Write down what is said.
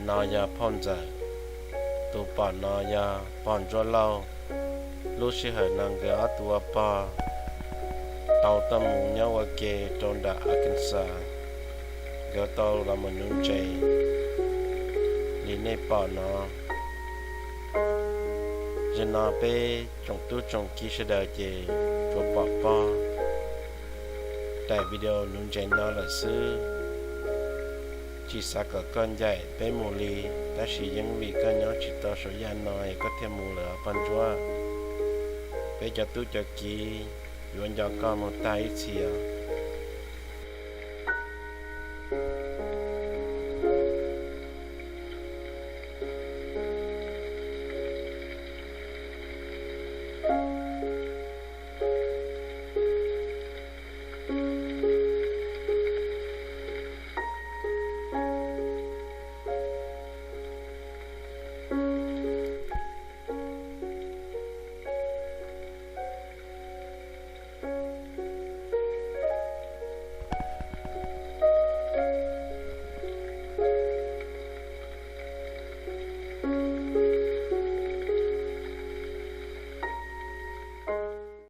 No yog phauj ntxawm. Tus pom no yog pog Ntsuab Lauj. Lub sij hawm no nkawd ob tug ua pog tau tuaj mus nyob ua ke rau nram Arkansas. Nkawd tau los mus nuv ntses li nej pom no. Zaum no peb tsoom tub tsoom kiv sawv daws ces tsuas pom pog daim video nuv ntses no lawm xwb. Tsis xav kom koj ncaim peb mus li, tab sis yeej vim koj nyob tsis tau saum yaj no es koj thiaj mus lawm pog Ntsuab. Peb cov tub cov kiv yuav nco koj mus tag ib txhis os.